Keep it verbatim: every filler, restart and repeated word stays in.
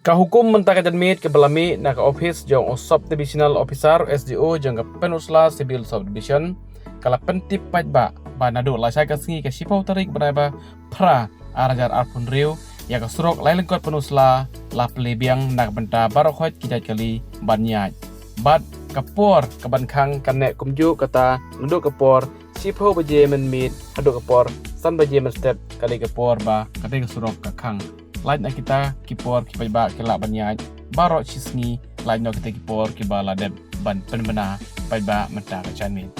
Ka hukum mynta ka janmiet kaba la mih na ka ophis jong u Sub Divisional Officer, S D O, jong ka Peninsula Civil Subdivision, ka la pyntip paidbah ba naduh lashai ka sngi ka shiphew tarik bnai ba phra ar hajar arphew hynriew, ïa ka surok lai lyngkot Peninsula la plie biang na ka bynta baroh khoit ki jait kali ban ïaid. Bad ka por kaban khang kan neh kumjuh kata, naduh ka por shiphew baje mynmiet haduh ka por san baje mynstep, ka dei ka por ba ka dei ka surok ka khang. Lait na kita ki por ki paidbah ki lah ban ïaid baroh shi sngi, lait na kita ki por kiba la dep ban pynbna paidbah mynta ka janmiet.